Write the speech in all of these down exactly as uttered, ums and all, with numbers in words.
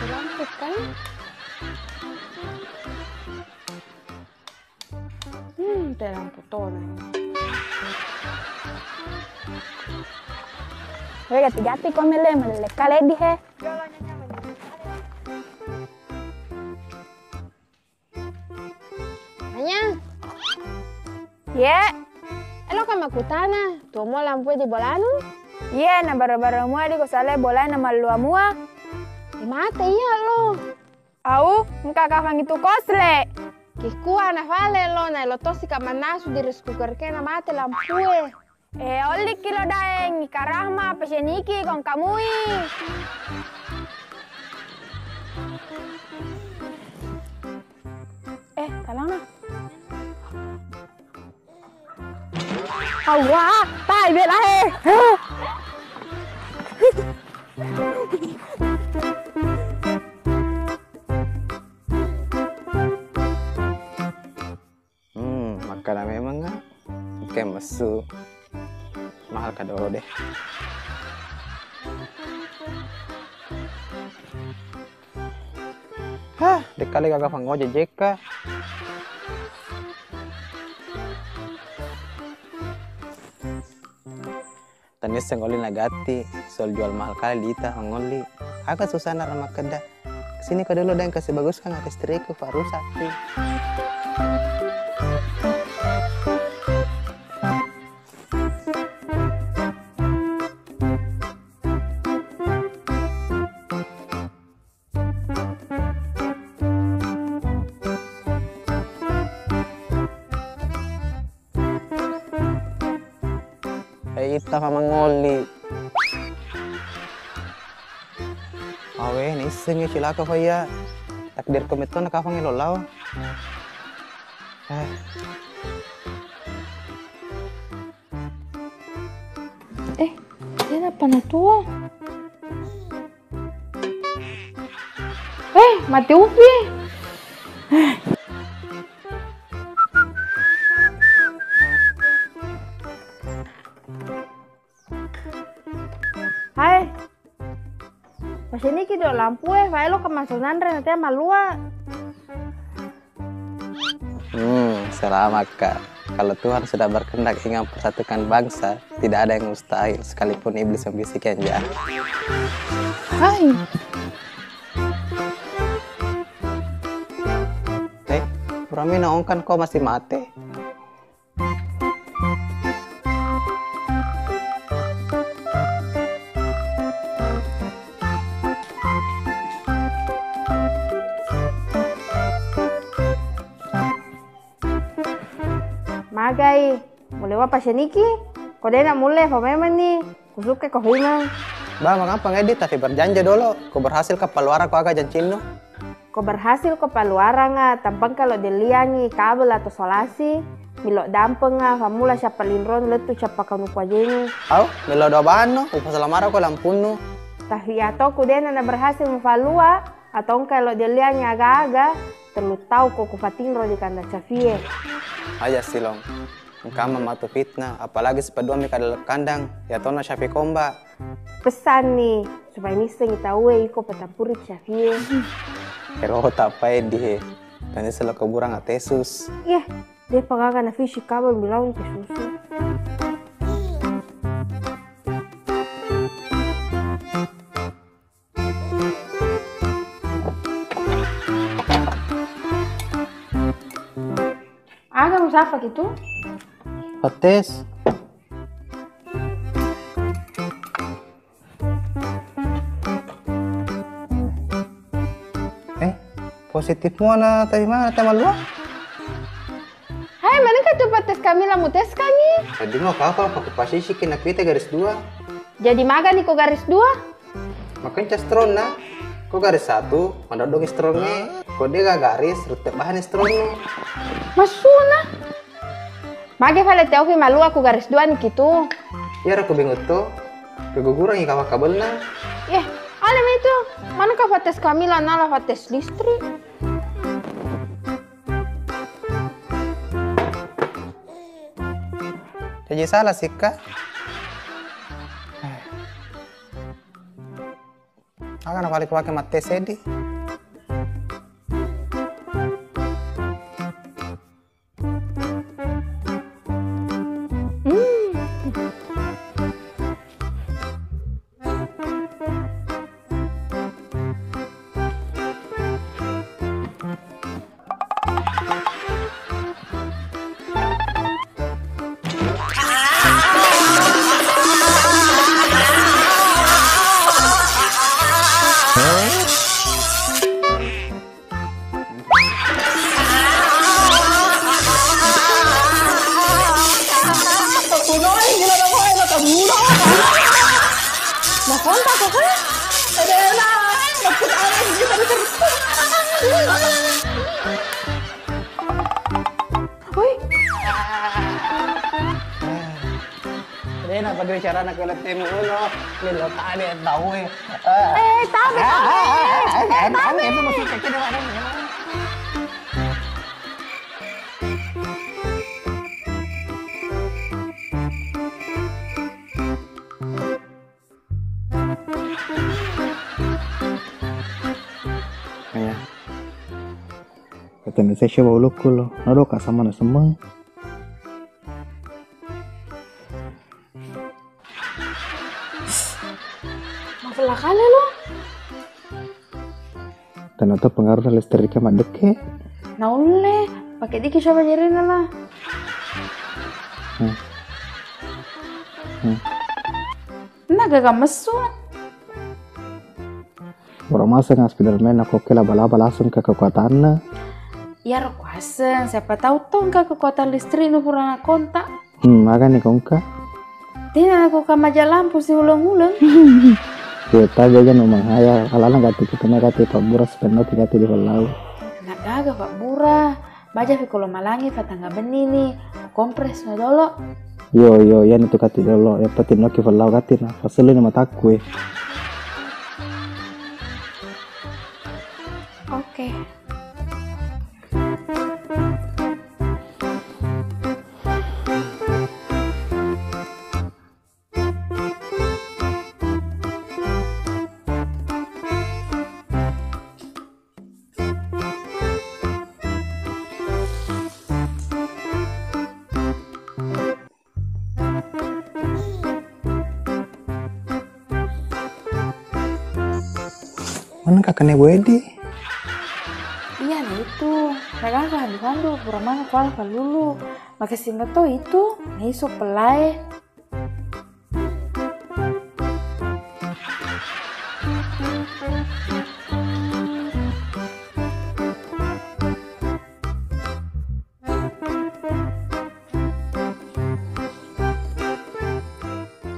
Lampu kan? Hmm, te lampu tona. Weh, gati-gati ko mele, mele kale di he. Anya. Ye. Elo ka makkutana, tuo mua lampue di bolanu? Ye, na baro-baro mua di ko sale bolae na mallua mua. E, mate iya lo. Au, engka kafang itu kosle. Kikua na fale lo, na elo tosi ka mannasu di rice cooker ke na mate lampue. E, ollikki lo Daeng, Ika Rahma, peseniki kong kamui. Eh, talana. Awa, tai bela he. Hmm, makkana memang, ah. Engka messu. Mahal ka dolo deh. Hah, dekkale gaga fangoja jekka. Tennisseng oli nagatti, soal jual mahal kale diita mangolli. Aga susana ra makkeda, "Sini ko dulu deng, kasih baguskan atas teriku, Pak, rusak nih." Eh, itta fa mangolli. Awe, naissengngi cilaka fa iya. Takdirku metto na kafang elo lao. Eh. Eh, kenapa na tuo? Eh, mate upi. Hai. Maseniki do lampue, fa elo ka maso nanre na tea mallua. Hmm, selamat, Kak. Kalau Tuhan sudah berkehendak ingin mempersatukan bangsa, tidak ada yang mustahil, sekalipun iblis membisikkan jahat. Hai. Eh, purami naongkan kau masih mate. Magai, mulle wa paseniki? Ko dena mulle, fa memang ni. Kusukke ko himang. Ba, mengapa ngedit tapi berjanji dolo? Ko berhasil ka paluara ko aga jancinnu? Ko berhasil ko paluaranga, tampang kalo deliangi kabel atau solasi, milo dampenga, famula siappa linron lettu siappa kanu kuajengi. Au, milo doa bahanno, upasalamara ko lampunnu. Tapi atau ku dena na berhasil mufalua, atau engka lo deliangi aga-aga, tellu tau ko kufatinro di kandang cafie. Aja silong. Engka matu fitnah, apalagi sipaduami kadaleng kandang, yatona Syafi Komba. Pesanni, supaya nissengi tauwe iko patampuri Syafie. Ero tak pae di he. Tani selo kuburang atesus. Iya, dia pagaga na fisi kabel bilang ke susu. Sapa gitu? Fattes. Eh, positif muana tadi mana teh malua? Hai, mana ka tu Fattes Kamila muteskangi? Tadi mau kapal pakai pasisi kena kita garis dua. Jadi maga ni ko garis dua? Makenca stronna. Ko garis satu, madodong strongnge. Ko de ga garis, rute bahan stronna. Masuna. Mage fale teofi malua ku garis dua ni kitu. Iyaro ku bingung to, kegugurangi kawa kabelna. Eh, ale mi tu. Mana ka Fattes Kamila nala Fattes listrik. Jadi salah sikka. Aga na fale ku pake matte seddi. Woi. Dena pagre carana kena temu uno, lilo tane tau e. Eh, tabe, tabe. Eh, tabe. Iya. Katanya saya coba ulukku lo, nado ka sama na semeng. Mafella kale lo. Ternyata pengaruh listrik maddekke. Naulle, pakai diki coba jarina lah. Hmm. Hmm. Nah, gaga messu. Ora maseng Spiderman, aku oke laba-laba langsung ke kekuatannya. Iyaro kuaseng, siapa tahu tongka kekuatan listrik nu pura kontak. Hmm, magani kongka? Tina aku kamaja lampu si uleng-uleng. Iya, tapi aja nu menghayal, alana gati kita gati pabbura sepenuh gati di belau. Nagaga pabbura. Baja fi kolo malangi patangga benni ni, kompres no dolo. Yo, yo, iya nitu kati dolo. Yang penting noki fellau kati na. Paselu ni mataku e. Oke. Mana kakaknya Bu Edi? Iya, nah itu. Mereka handu-handu, pura mana kuala kalulu. Makasih meto itu, nah iso pelae.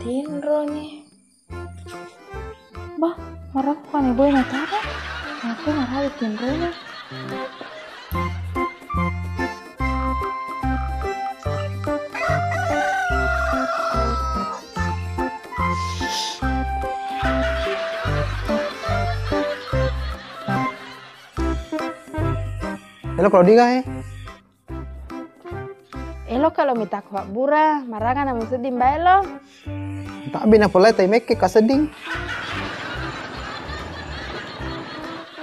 Tinroni. Bah, marakko ni boy natara. Aku narawi tinrona. Halo, Claudia, eh? Elo kalo mitako fabbura, maranga na musedding bae lo. Tabbi na pole tai mekke ka sedding.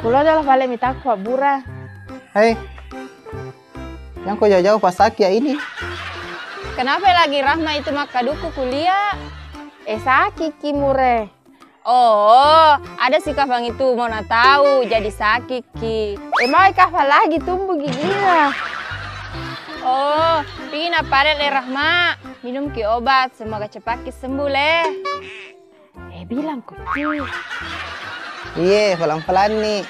Kulo dolo fale mitako fabbura. Hei, yang ko jauh-jauh pasaki ya ini. Kenapa lagi Rahma itu makkaduku kuliah? Eh, sakiki mure. Oh, ada si kafang itu mau na tahu, jadi sakiki. Eh, mau kafang lagi tumbuh giginya. Oh, pigi napare le Rahma. Minumki obat, semoga cepatki sembuh le. Eh, bilang kucing. Iye, pelan-pelan nih.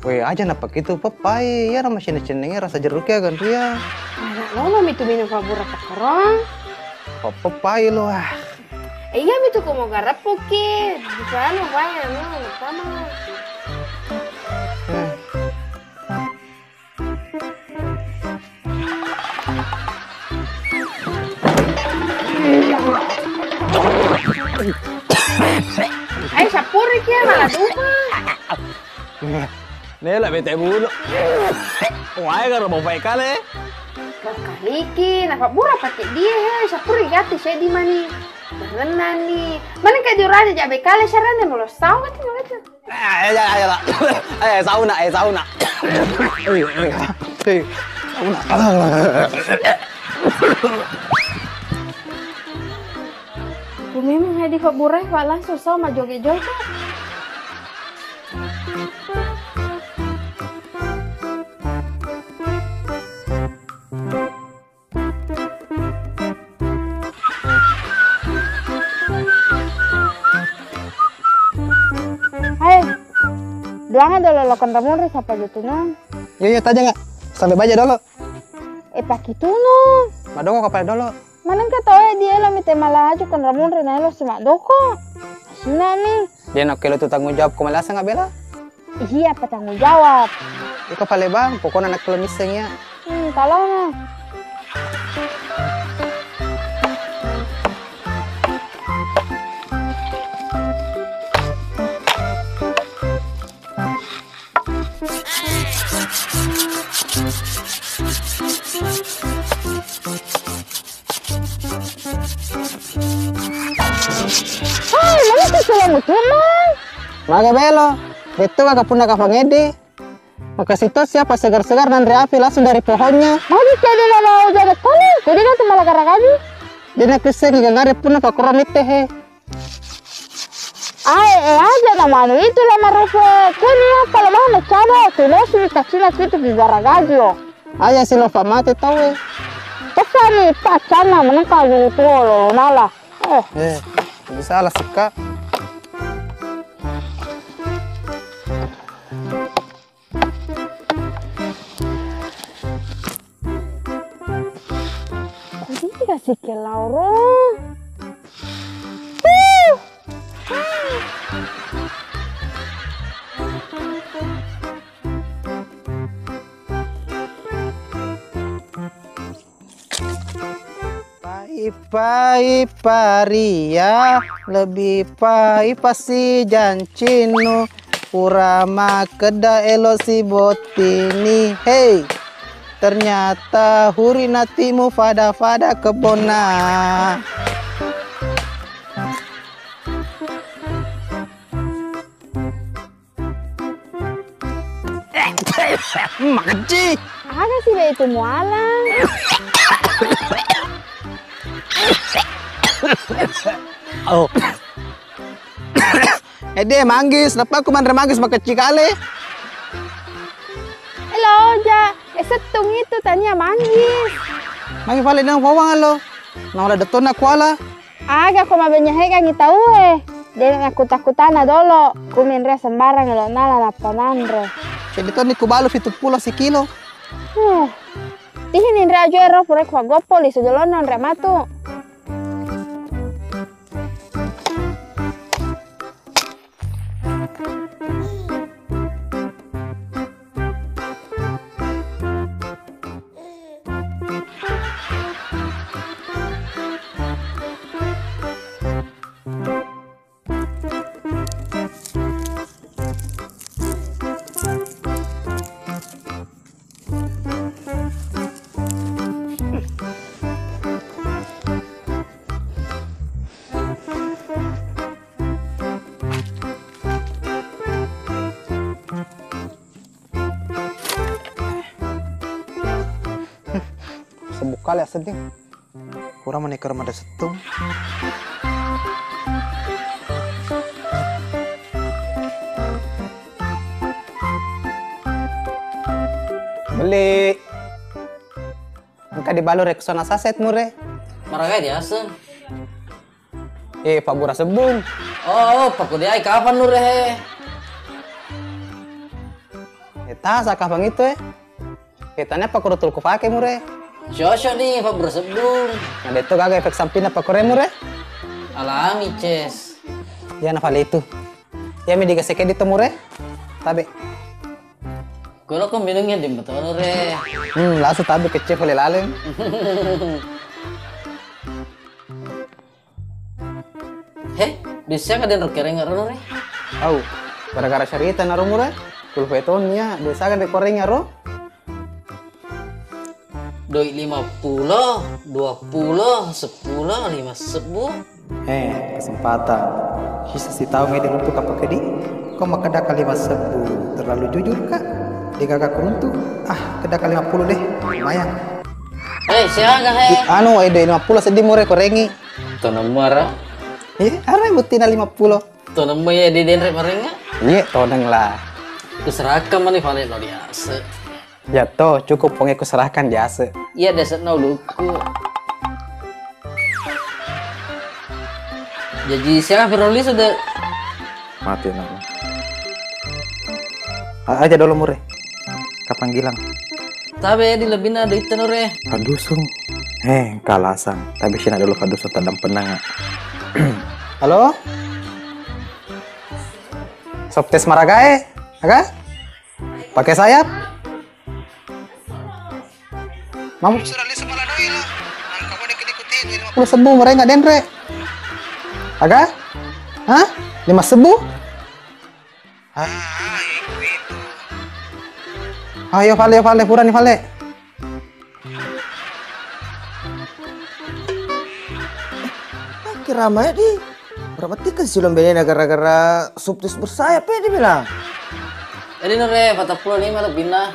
Weh, aja napakitu, peppai. Iyaro macenning-cenningnge rasa jeruknya, Gandria. Anak lolo mitu minum pabura pakorong. Pe-, peppai lo, ah. Eh, iya mitu ko mau gareppuki. Bisa anu, wae, anu, sama. Eh. Ayo, sappuri kia, malah dupa. Nela bete bulu. Wae karo mau pae kale. Kaliki, napabbura pake dia, he, sappuri gati seddi mani. Mennani. Mana kayak diurani jabe kale sarane, mau lo sawa tu, mau itu. Eh, ayo, ayo, ayo, sauna, eh, sauna. Eh, eh, eh, sauna. Ku memang hadi hobburai, Pak, langsung sama joget-joget. Hai, duanga dolo lo konra munri sapa jo tunung. Iya, iya, taja nggak? Sampai baja dolo. Eh, pakitunu. Madoko kapal dolo. Manengka tau e dielo mi te malaju konra munri na elo si madoko. Sina mi. Dia nak kelo tu tanggung jawab ko malasa nggak bela? Iya, apa tanggung jawab? Iko pale bang, pokoknya nak kelo misseng ya. Hmm, tolong. Hai, mana tu sulang utumang? Maga belo, betul kakak punna kapang edi. Makasih to siapa segar-segar nanre api langsung dari pohonnya. Mau jadi nama ujar kali, jadi kan cuma laga-laga aja. Jadi aku sih nggak ngarep punna pakura mitte he. Ae, e aja na manu itu la marufe. Kuni apa lo mana caba tu lo sini kacina kitu di garagaji lo. Aja si lo famate tau e. Pesani pacana menengka lu tuo lo nala. Eh. Eh, bisa lah sika. Kodi dikasih ke Laura? Pai-pai paria, lebih pai pasti jancinnu. Pura makkeda elo sibottini. Hei, ternyata huri natimu fada-fada kebonna. Makecci. Aga sih be itu muala? Oh. Ede manggis, nappa aku manre manggis makecci kale. Elo ja, e settung itu tania manggis. Manggis pale nang pawang lo. Nang la detonna kuala. Aga ko mabenyahegangngi tauwe? De' nakkuta-kutana dolo, kuminre sembarang elo nala nappa nanre. Cedde tonni kubalu pitu pulo sikilo. Huh. Tihini nre ajo ero pura kuagoppo lisu jolonna nre matu. Kale seddi. Pura mani karo mada settung. Beli. Engka dibalu Rexona saset mure. Maragai diaseng. Eh, pabbura sebbung. Oh, oh, pakkudiai kafang nure he. Eh, tasa kafang itu eh. Eh, tania pakkurutul kupake mure. Cocok ni pabbura sebbung. Nah, detto gaga efek sampingna pakkure mure. Alami, Ces. Iya na fale itu. Iya mi digaseke di to mure. Tabe. Kolo ko minungnya di matono re. Hmm, langsung tabe kecil fale laleng. He, doi siaga denro kereng ro re? Au, gara-gara syarita naro mure, kulfeton ya, doi siaga de koreng ro? Doi lima pulo, dua pulo, seppulo, lima sebbu. Eh, kesempatan. Sisa sitaung ede untuk apa kedi? Kau makkeda kalimat sebbu, terlalu jujur kak. Degaga kuruntu. Ah, keda kalimat puluh deh, lumayan. Eh, siaga he? Anu, ede lima pulo seddi mure korengi. Tonemmu ara? Iya, ara buttina lima pulo. Tonemmu ya di denre marenga? Iya, toneng lah. Kuserahkan mani fale lo diase. Ya to, cukup ponge kuserahkan diase. Iya, desa na uluku. Jadi siapa Firoli sudah? Mati nama. Aja dulu mure. Kapan gilang? Tabe di lebihna duit tenure. Padusung. Eh, kalasang. Tapi sina dulu padusung tadang penang. Halo? Soptes maragae? Aga? Pakai sayap? Mamu sudah lisu malah doi lo. Nang kamu dikit-dikit ini lima puluh sebu mereka denre. Aga? Hah? Lima sebu? Ah, itu, itu. Ayo, Fale, Fale, purani, Fale. Kira mai di. Berapa tiga sih lo bene gara-gara subtis bersayap ya dibilang. Jadi nure, patappulo lima lebihna.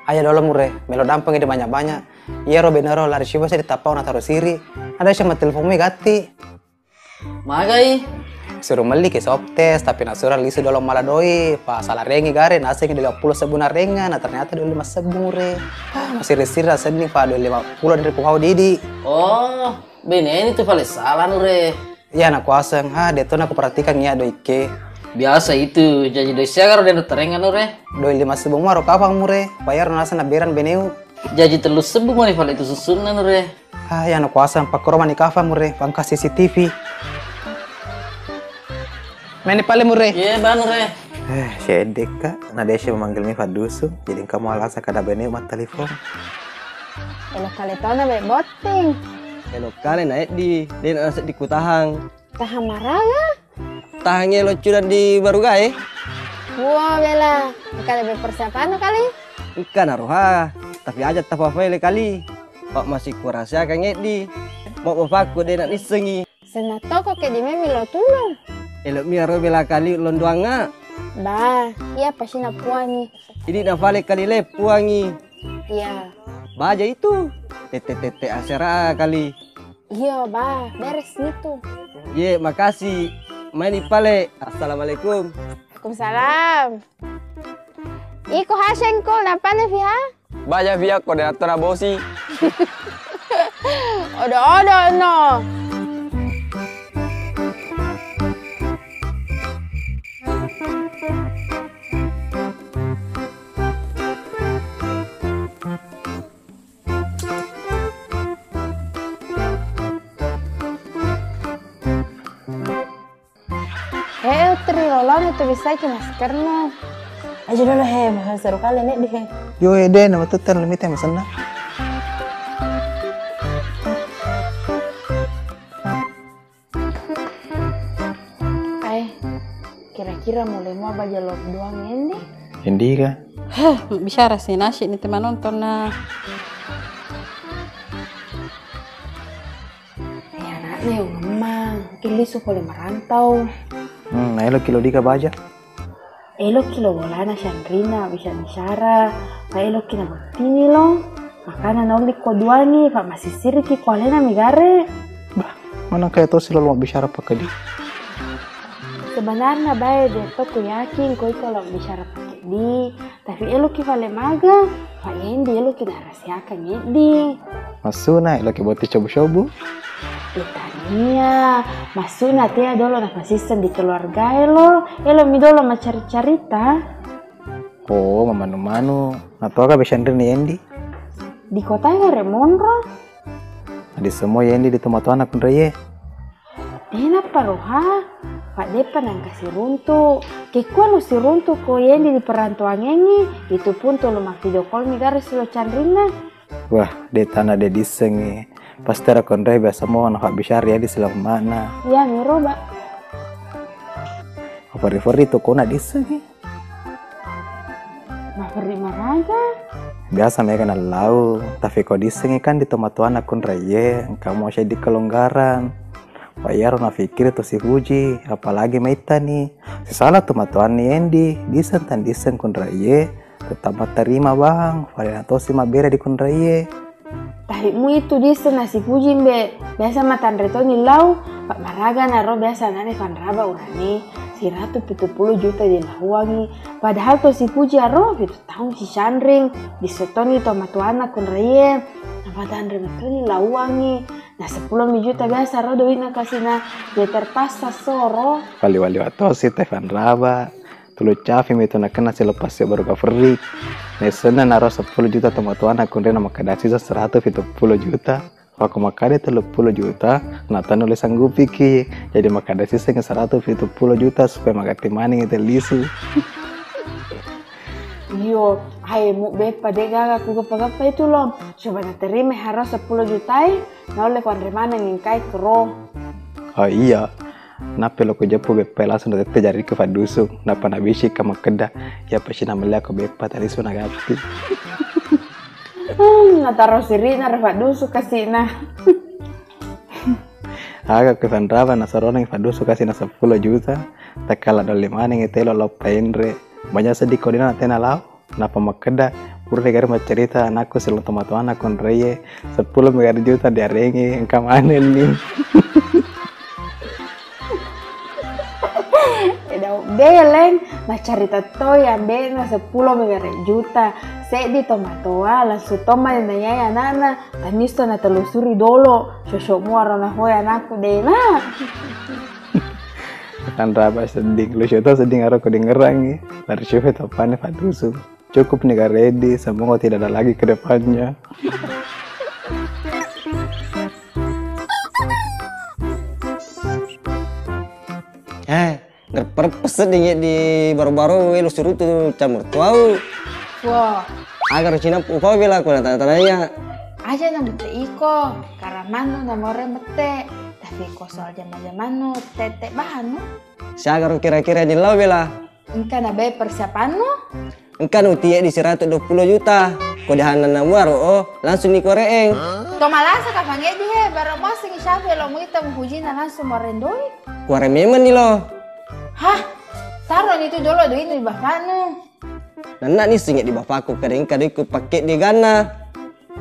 Ayo dolo mure, melo dampeng ide banyak-banyak. Iya ro benero lari siba saya ditapau na taruh siri. Ada siapa telepon mi gatti. Magai? Suruh melli ke soptes, tapi nak suruh lisu dolo mala doi, pa salah rengi gare, nasengi dua puluh sebu na renga, na ternyata dua lima sebu mure. Ah, masih resir senni pa dua lima puluh dari puhau didi. Oh, bene ini tuh paling salah nure. Iya, nak kuaseng. Ah, deto nak kuperhatikan iya doi ke. Biasa itu, jadi doi siaga ro dena terenga nure. Doi lima sebu maro kapang mure, bayar nasa na beran beneu. Jaji tellu sebbu mani fale itu susunna nure. Ah, iya na kuasang pakkoro mani kafa mure, pangka C C T V. Meni pale mure. Iya, banu re. Eh, sedde kak, na desi memanggil mi faddusu, jadi engka mu alasa kada bene mattelepon. Elo kale tona be botting. Elo kale na eddi, de na seddi kutahang. Tahang maraga? Tahang elo cudang di barugae. Wah, bela. Engka lebih persiapan kali? Engka naroha, tapi aja tafafaile kali. Pak masih kurahasiakan eddi. Mau bapakku de na nissengi. Senna toko ke di memi lo tulung. Elo mi aro bela kali londoanga. Ba, iya pasina puangi. Ini nafale kali le puangi. Iya. Baja itu. Tete-tete asera kali. Iya, ba, beres nitu. Ye, makasih. Maini pale. Assalamualaikum. Waalaikumsalam. Iko hasengko, napane fiha? Baja fiha ko de atona bosi. Odo-odo no. Eh, Tri, lolona tu bisaki maskermu. Aja dulu he, mahal seru kali nek di he. Yo, eh, deh, nama tuh terlalu mite masenna. Ae, kira-kira mulai mua baja lockdown endi? Endi ka? Heh, bicara si nasi ni teman nonton na. Eh, anaknya yang memang, mungkin lisu boleh merantau. Hmm, ayo lo kilo diga baja. Eloki lo bolana Syanrina bisa bicara, pa eloki na bottini lo. Makana naolli ko duangi, fa masisiriki ko alena migare. Bah, mana kaya to silolo mabbicara pakedi. Sebenarna bae de to ku yakin ko iko lo bicara pakedi, tapi eloki fale maga, fa Yendi eloki narahasiakan eddi. Massuna eloki botting cobu-cobu. Itania, massuna tea dolo nafasisseng di keluarga elo, elo mi dolo macari-carita. Oh, mamanu-manu. Natoga besanrina Yendi? Di kota gare monro? Adi semua Yendi di tomatoanna kunraie. Dena paroha, fa depa nangka siruntu. Kekua lo siruntu ko Yendi di perantoangengi, itu pun tolo ma video call mi gare silo canrinna. Wah, de tana de dissengngi. Pasti ro konre biasa mo na fabbicara Yendi silong mana. Iya, miro, Ba. Feri-feri to kona dissengngi. Maferri maraga? Biasa mega nallau, tapi ko dissengngi kan di tomatoanna kunraie, engka mo seddi kelonggaran. Wa iyaro nafikkiri to sipuji, apalagi maittani. Sisala tomatoanni Yendi, disseng tang disseng kunraie, tetap mattarima bang, fale natosi mabbere di kunraie. Tarimmu itu disseng nasipuji mbe, biasa matanre toni lau, pa maraga naro biasa nane fanraba urane, siratu pitu pulo juta di lauangi, padahal to sipuji aro pitu taung sicanring, disseng toni to matuanna kunraie, napatanre metoni lauangi, na seppulo mi juta biasa ro doina kasina, ya terpaksa soro. Wali-wali watosi te fanraba. Tulu cafi mi tu nakenna sileppassi baru kaferri. Naissenna naro seppulo juta tomatoanna kunre na makkeda sisa seratu pitu pulo juta. Wako makkeda tellu pulo juta, na tanu le sanggupiki. Jadi makkeda siseng seratu pitu pulo juta supaya magatti maneng itu lisu. Iyo, hai mu beppa de gaga ku gappa-gappa itu lo. Coba naterima haro seppulo jutai, naulle kuanre maneng engkai kero. Oh iya, Nappa lo kujeppu beppae langsung natette jariku faddusu, nappa nabisika makkeda, "Iya pasti namelli ako beppa tadi su nagatti." Hmm, nataro sirina ro faddusu kasina. Aga ke fanraba nasorona faddusu kasina seppulo juta, takkala dolli maneng telo lo paenre. Banyak sedih kodina tena lao. Nappa makkeda, "Pura de gare maccarita anakku silong tomatoanna konraie, seppulo mi gare juta diarengi, engka manenni." Eda beleng, naccarita toi ambena seppulo mi gare juta. Seddi tomatoa, langsung tomma nanyai anakna, tanisto natelusuri dolo, sosok muaro nahoi anakku dena. Tanraba sedding, lucu to sedding aro kudengerangi. Lari syufe topane faddusu. Cukup nih Kak Reddy, semoga tidak ada lagi ke depannya. Eh, ngerperpes dingin di baru-baru welu surutu camur tuau. Wah. Agar cina upau bela kuna tanya-tanya. Aja na mete iko, karamannu na more mete. Tapi ko soal jama-jamannu, tete bahannu. Siaga ro kira-kira di lau bela? Engka nabae persiapannu? Engka nutie di seratus dua puluh juta. Ko dihananna muaro, oh, langsung ni kuareeng. To malasa ka fangedi he, bara muasengi syafe lo muita muhujina langsung muareng doi. Kuare memang ni lo. Hah? Taro ni tu dolo doinu di bapaknu. Nanna ni singe di bapakku kadengka doiku pakke di ganna.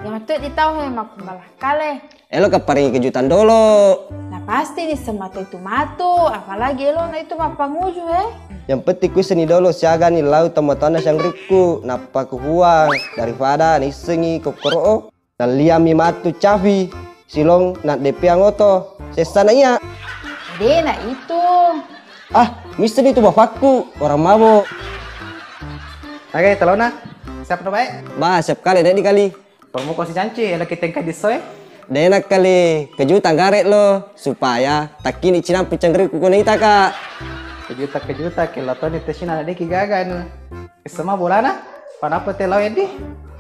Ya matu di tau he makku malah kale. Elo ka paringi kejutan dolo. Na pasti ni semata itu matu, apalagi elo na itu mappanguju he. Yang penting kuisseni dolo siaga ni lau tomatoanna sangrikku, nappa kuhuang daripada naissengi kokkoro. Nalliammi matu cafi silong naddepeang oto sessana iya. Dena itu. Ah, misseni tu bapakku, orang mabo. Oke, telona. Siap no baik? Ba, siap kali, dek dikali. Promo ko si janci, elo kita engka disoe. Dena kali kejutan garek lo, supaya takkini cinampu cangriku kona ita, Kak. Kejuta-kejuta, ke lo toni tesina na deki gaga anu. Sema bolana? Panapa te lao eddi?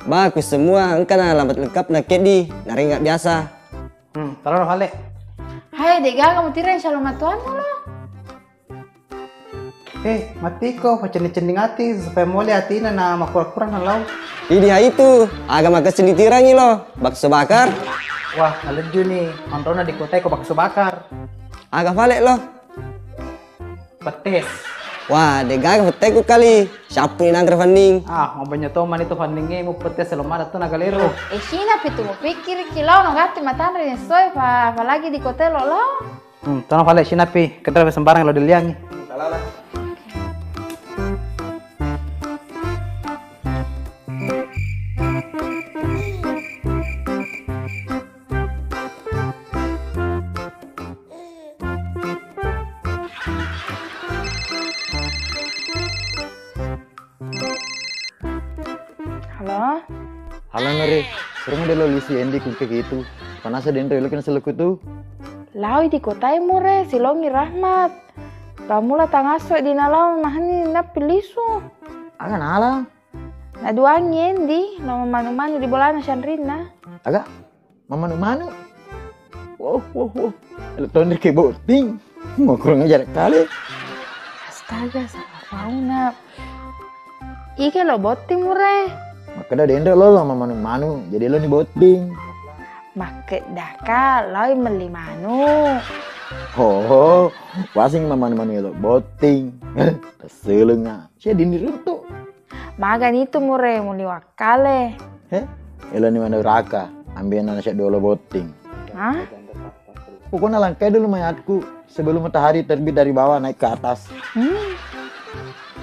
Bagus semua, engka na alamat lengkap na keddi, naringa biasa. Hmm, taro fale. Hai, de gaga mutireng salo matuanna lo. Eh, matiko, pacenning-cenning ati, supaya mole atina na makura-kura na lao. Idi hai itu, aga makessing ditirangi lo, bakso bakar. Wah, nalejju ni, onrona di kotae ko bakso bakar. Aga fale lo. Petis. Wah, degaga petteku kali. Siappu ni nanre fanning. Ah, mabbanya to mani tu fanningnge, mu pette selomada tu nagalero. Eh, sina pitu mu pikkiriki lao no gatti matanre ni soe, fa, fa lagi di kotelo lao. Hmm, tono fale sinapi, kedra sembarang lo diliangi. Halo? Halo, Nore. Seremu delo lisi Endi kukke gitu. Panasa denre lo kena seleku tu. Laoi di kotai mure, silongi Rahmat. Pamula tangaso di nalao mahani nappi lisu. Aga nala? Naduangi Endi, lo manu-manu di bolana sanrinna. Aga? Mamanu-manu. Wow, wow, wow. Elo tonri ke botting. Mau kurang ajar kali. Astaga, salah fauna. Ike lo botting mure. Makkeda denre lo, lo mamanu-manu, jadi lo ni botting. Makkedaka loi melli manu. Oh, wasing mamanu-manu elo botting. Seleng ah. Sia dini runtu. Magani tu mure muli wakkale. He? Elani mana raka, ambil nasi dua botting. Hah? Pokoknya langkai dulu mayatku sebelum matahari terbit dari bawah naik ke atas. Hmm.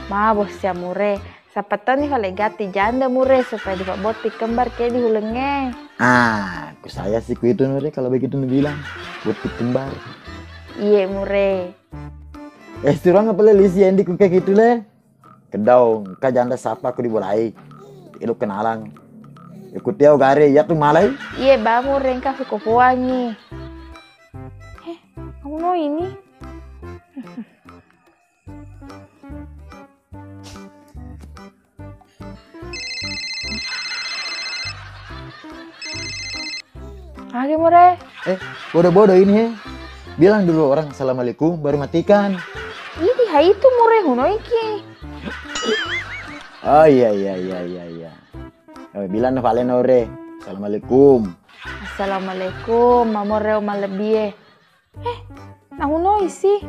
Mabo sia mure, sapatoni fale gatti janda mure supaya dipabbotti kembar ke di hulenge. Ah, ku saya sih ku itu Nure kalau begitu nu bilang, botti kembar. Iye mure. Eh, sturang apa le lisi Endi ku kayak gitu le? Kedau, engka janda sapa ku dibolai. Ilu kenalang. Ikuti au gare, iya tu malai. Iye ba mure engka fuko puangi. Eh, kamu no ini? Age mure. Eh, bodoh-bodoh ini he. Bilang dulu orang assalamualaikum baru matikan. Ini hai itu mure hunoiki. Oh iya iya iya iya iya. Oh, bilang na fale na ore. Assalamualaikum. Assalamualaikum, mamore o malebbie. Eh, nahunoi si.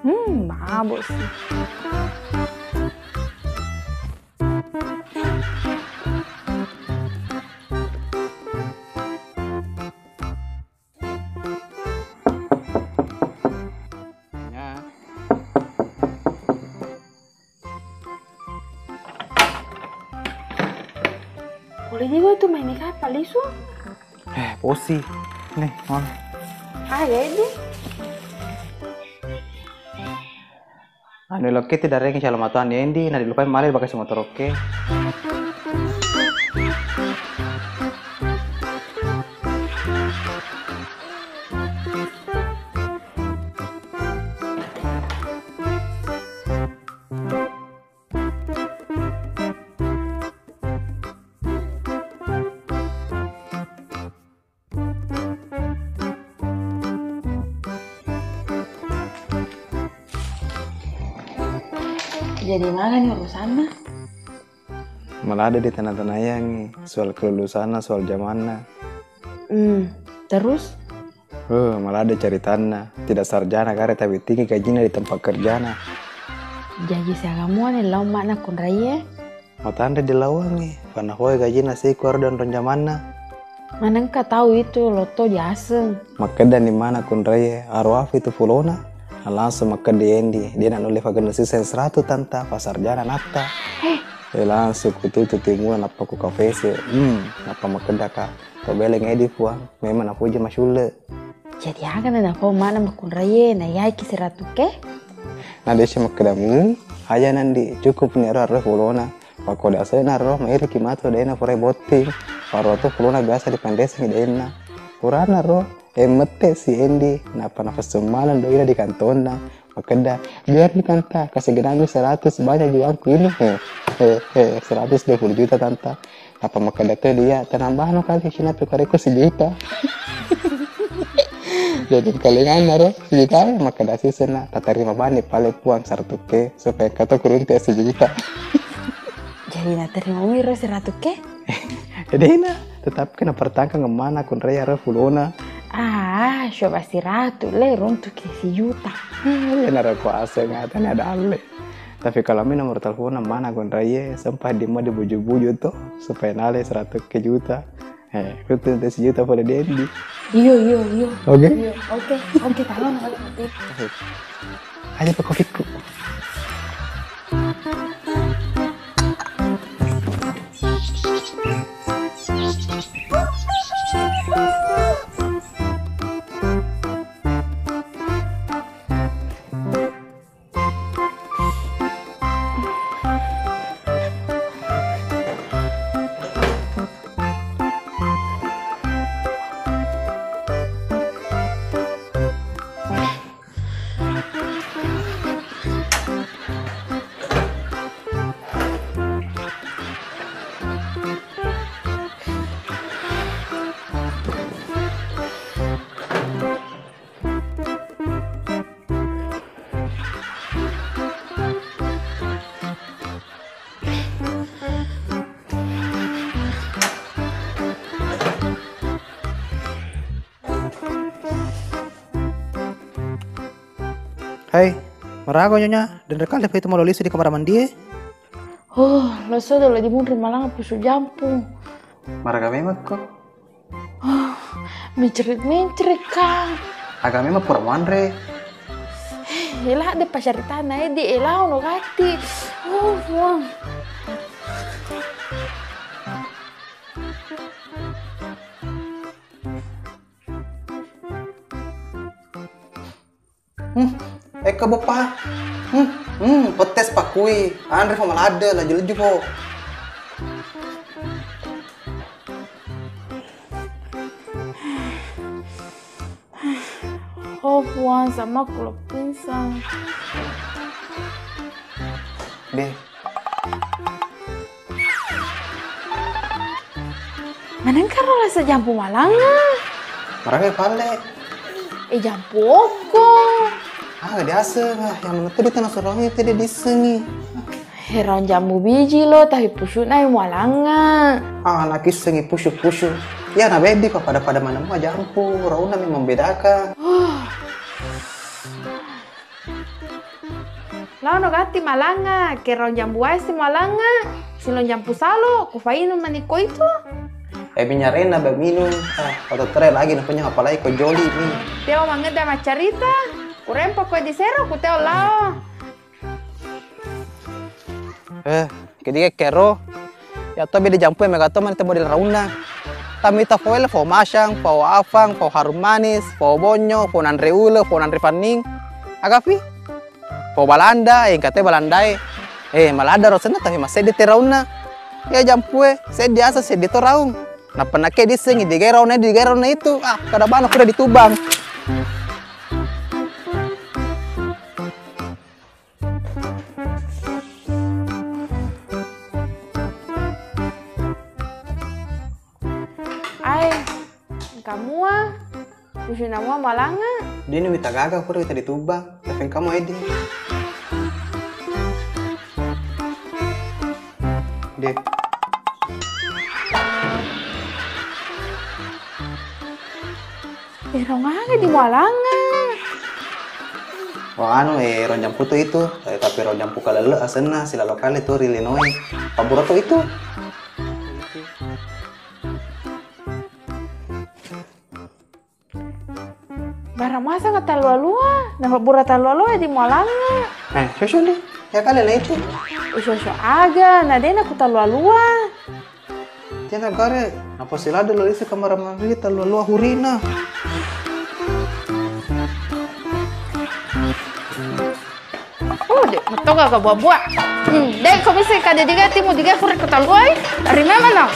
Hmm, mabo si. Ya. Boleh juga itu main ikan palisu. Eh, posi. Nih, mau. Ah, ya ini. Anu lokke tidak reng calon matuan Endi, nah dilupai male bakasi motorokke. Jadi magani urusanna? Malada di tanah-tanayangi soal kelulusanna, soal jamanna. Hmm, terus? Huh, maladde caritanna. Tidak sarjana kare tapi tinggi gajina di tempat kerjana. Jaji siaga muane lao makna kunraie? Matanre di lawangnge, panahoi gajina siko aro di onrong jamanna. Manengka tau itu lotto diaseng. Makkeda ni mana kunraie, aro afi tu fulona? Nah, langsung makkeda Endi, de na nulle fagenna sisa seratu tanta, pasarjana natta. Eh. Eh, langsung kututu timua nappa ku kafese. Hmm, nappa makkeda ka, to beleng edi puang, memang napuji masulle. Jadi aga na napau mana makkunraie na yaiki seratuke? Na desi makkedamu, aja nandi cukup ni aro arro fulona. Pakko dasai na ro mairiki matu dena furai botting. Paro tu fulona biasa dipandesangi dena. Purana ro, eh, mette si Endi, nappa nafassu maneng doina di kantonna. Makkeda, biar di tanta, kasih genangi seratus banyak juangku ini. He, he, he, seratus dua puluh juta tanta. Apa makkeda ke dia, tanambahno kali sinapi koreko sejuta. Jadi kalingan naro sejuta, makkeda sisena, tatarima bani pale puang saratuke, supaya kato kurunte sejuta. Jadi natarima miro saratuke? Dena, tetap kena pertangkang mana kunraya ro fulona. Ah, coba siratu le runtuki sejuta. Iya naro kuasa ngatana dalle. Tapi kalau mi nomor telepon mana gondraie, sempat di mau dibuju-buju tuh supaya nale seratus ke juta. Eh, itu tuh sejuta pada Dendi. Iyo, iyo, iyo. Oke? Iyo, oke, oke, tangan, oke. Aja pakai covidku. Hei, maraga Nyonya, denre kale pa itu malolisi di kamar mandi e? Oh, lo so dolo di munri malanga pusu jampu. Maraga memang ko? Oh, mencret-mencret, Kang. Aga memang pura muanre. Eh, ela de pacaritana, eh, di ela ono gatti. Oh, Puang. Hmm, eka boppa. Hmm, hmm, pettes pakui. Anre fo maladde, laju-laju fo. Oh, Puang, sama aku lo pingsan. Deh, Manengka ro lasa jampu malanga. Maraga palle. Eh, jampu okko. Ah, biasa lah. Yang menurut tadi tanah sorongnya tadi disengi. Herang jambu biji lo, tapi pusukna yang malanga. Ah, anak isengi pusuk-pusuk. Ya, na bedi kok pada-pada mana mau jampu. Rauna memang bedakan. Laono gatti malanga, kero jambu wae si malanga, silong jampu salo, ku fainung mani ko itu. Eh, minyarena be minung. Ah, oto tere lagi na punya apalagi ko joli mi. Teo mangedda maccarita, kurempo ko di sero ku teo lao. Eh, Kediga kero, ya to bede jampu e mega to mani te model raunna. Tamita foil, fo masang, fo afang, fo harum manis, fo bonyo, fo nanre ule, fo nanre fanning. Agapi? Fo balanda, eh, engka te balanda e. Eh, malada ro senna tapi maseddi te raunna. Ya jampu e, seddi asa seddi to raung. Nappa nakke dissengi digai raunna, digai raunna itu. Ah, kada bano kuda ditubang. Ai, engka mua, pusu na mua malanga. Dini wita gaga pura wita ditubang, tapi engka mua edi. De. Ero aga di mualanga. Wah, anu, eh, ero jampu tu itu, eh, tapi ero jampu kalelle asenna, silalo kale tu ri linoe. Pabbura tu itu. Bara masa nga talua-lua, na pabbura talua-lua di mualanga. Eh, susu ni, ya kale na itu. Susu aga, na dena ku talua-lua. Tiana gare, napa silada lo isi kamar mandi talua-lua hurina. Oh, dek, metoga ka buah-buah. Hmm, dek, kau bisa kada diga timu diga huri ketalua, eh? Dari mana no?